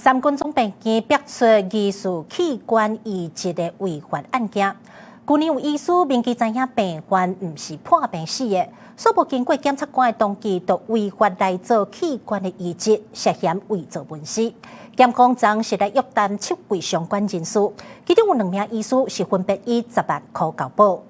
三軍總病院爆出疑似器官移植的違法案件。舊年有醫師明知知影病患毋是破病死的，煞無經過檢察官的同意，就違法來做器官的移植，涉嫌偽造文書。檢控昨是來約談七位相關人士，其中有兩名醫師是分別以10萬箍交保。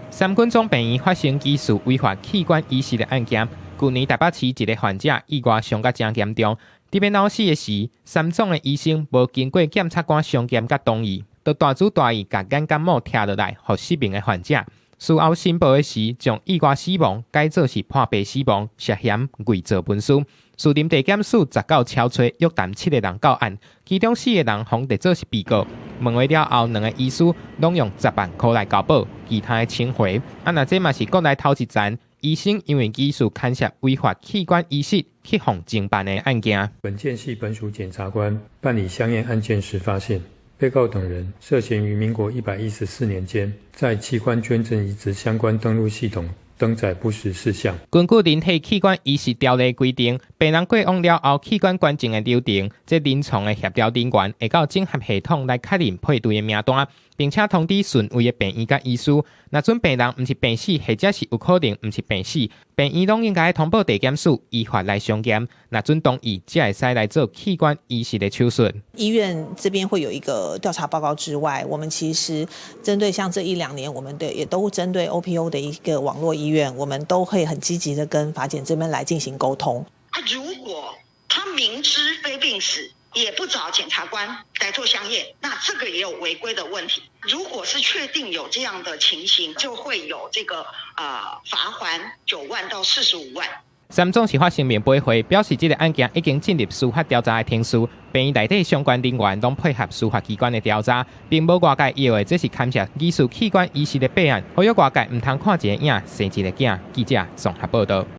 三軍總病院發生疑似違法器官移植的案件。舊年台北市一个患者意外傷甲誠嚴重，佇欲腦死的時，三總的醫生無經過檢察官相驗佮同意，就大主大意共眼角膜拆落來，予失明的患者。事後申報的時，將意外死亡改做是破病死亡，涉嫌偽造文書。士林地檢署19敲揣約談七个人到案，其中四个人予列做是被告。問話了後，兩个醫師攏用10萬箍來交保，其他的請回。啊，若這嘛是國內頭一層，醫生因為疑似牽涉違法器官移植去予偵辦的案件。本件係本署檢察官辦理相驗案件時發現，被告等人涉嫌於民國114年間，在器官捐贈移植相關登錄系統登載不實事項。根據人體器官移植條例規定，病人過往了後，器官捐贈的流程，這臨床的協調人員會到整合系統來確認配對的名單，並且通知順位的病院佮醫師。若準病人毋是病死，或者是有可能毋是病死，病院攏應該通報地檢署依法來相驗。若準同意，才會使來做器官移植的手術。醫院這邊會有一個調查報告之外，我們其實針對像這一兩年，我們的也都針對 OPO 的一個網絡醫院，我們都會很積極的跟法檢這邊來進行溝通。啊，如果他明知非病死，也不找檢察官來做相驗，那這個也有違規的問題。如果是確定有這樣的情形，就會有這個罰鍰9萬到45萬。三總是發聲明回覆，表示這个案件已經進入司法調查的程序，病院內底相關人員攏配合司法機關的調查，並無外界以為這是牽涉疑似器官移植的弊案，呼籲外界毋通看一个影，生一个囝。記者綜合報導。